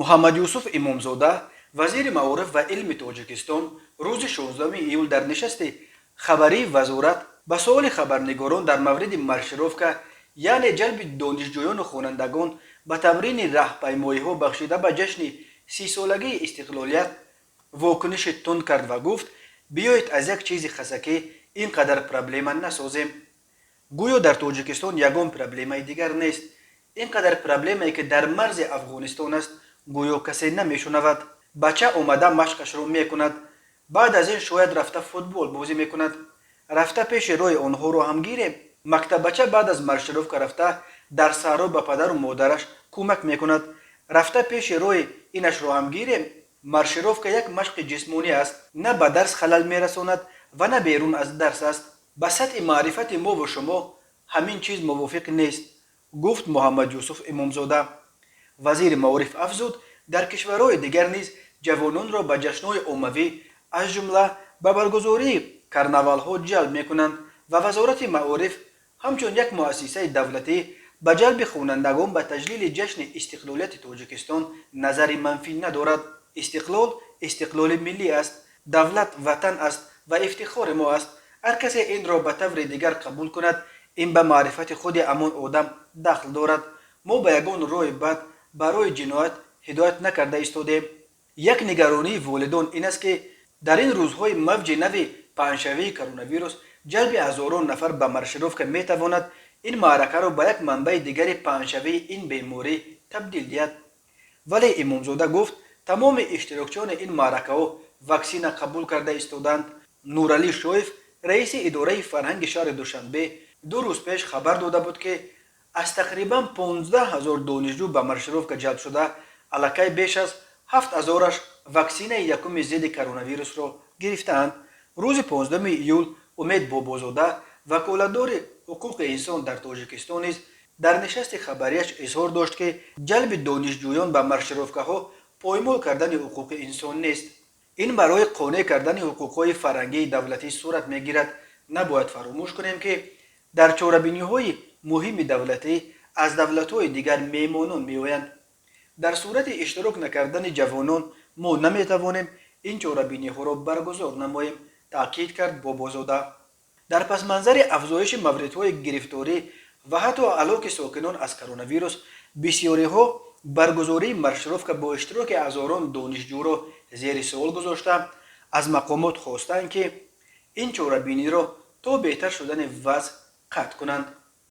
Муҳаммадюсуф Имомзода, вазири маориф ва илми Тоҷикистон, рӯзи 16 июл дар нишасти хабарии вазорат ба суоли хабарнигорон дар мавриди маршировка, яъне ҷалби донишҷӯёну хонандагон ба тамрини раҳпаймоиҳо, бахшида ба ҷашни 30-солагии истиқлолият, вокуниши тунд кард ва гуфт: «Биёед, аз як чизи хасакӣ ин қадар проблема насозем. Гӯё дар Тоҷикистон ягон проблемаи дигар нест. Ин қадар проблемае, ки дар марзи Афғонистон аст, гӯё касе намешунавад. Бача омада машқашро мекунад, баъд аз ин шояд рафта футбол бозӣ мекунад. Рафта пеши роҳи онҳоро ҳам гирем? Мактаббача баъд аз маршировка рафта дар саҳро ба падару модараш кӯмак мекунад. Рафта пеши роҳи инашро ҳам гирем? Маршировка як машқи ҷисмонӣ аст, на ба дарс халал мерасонад ва на берун аз дарс аст. Ба сатҳи маърифати мову шумо ҳамин чиз мувофиқ нест», гуфт Муҳаммадюсуф Имомзода. Вазири маориф афзуд, дар кишварҳои дигар низ ҷавононро ба ҷашнҳои оммавӣ, аз ҷумла ба баргузории карнавалҳо ҷалб мекунанд ва Вазорати маориф ҳамчун як муассисаи давлатӣ ба ҷалби хонандагон ба таҷлили ҷашни истиқлолияти Тоҷикистон назари манфӣ надорад. «Истиқлол истиқлоли миллӣ аст, давлат ватан аст ва ифтихори мо аст. Ҳар касе инро ба таври дигар қабул кунад, ин ба маърифати худи ҳамон одам дахл дорад. Мо ба ягон роҳи бад, барои ҷиноят ҳидоят накарда истодем». Як нигаронии волидон ин аст, ки дар ин рӯзҳои мавҷи нави паҳншавии коронавирус ҷалби ҳазорон нафар ба маршировка метавонад ин маъракаро ба як манбаи дигари паҳншавии ин беморӣ табдил диҳад. Вале Имомзода гуфт, тамоми иштирокчиёни ин маъракаҳо ваксина қабул карда истодаанд. Нуралӣ Шоев, раиси идораи фарҳанги шаҳри Душанбе, 2 рӯз пеш хабар дода буд, ки аз тақрибан 15 ҳазор донишҷӯ ба маршировка ҷалб шуда, аллакай беш аз 7 ҳазораш ваксинаи якуми зидди коронавирусро гирифтаанд. Рӯзи 15 июл Умед Бобозода, ваколатдори ҳуқуқи инсон дар Тоҷикистон, низ дар нишасти хабарияш изҳор дошт, ки ҷалби донишҷӯён ба маршировкаҳо поймол кардани ҳуқуқи инсон нест, ин барои қонеъ кардани ҳуқуқҳои фарҳангии давлатӣ сурат мегирад. «Набояд фаромӯш кунем, ки дар чорабиниҳои муҳими давлатӣ аз давлатҳои дигар меҳмонон меоянд. Дар сурати иштирок накардани ҷавонон мо наметавонем ин чорабиниҳоро баргузор намоем», таъкид кард Бобозода. Дар пасманзари афзоиши мавридҳои гирифторӣ ва ҳатто ҳалоки сокинон аз коронавирус, бисёриҳо баргузории маршировка бо иштироки ҳазорон донишҷӯро зери суол гузошта, аз мақомот хостанд, ки ин чорабиниро то беҳтар шудани вазъ қатъ кунанд.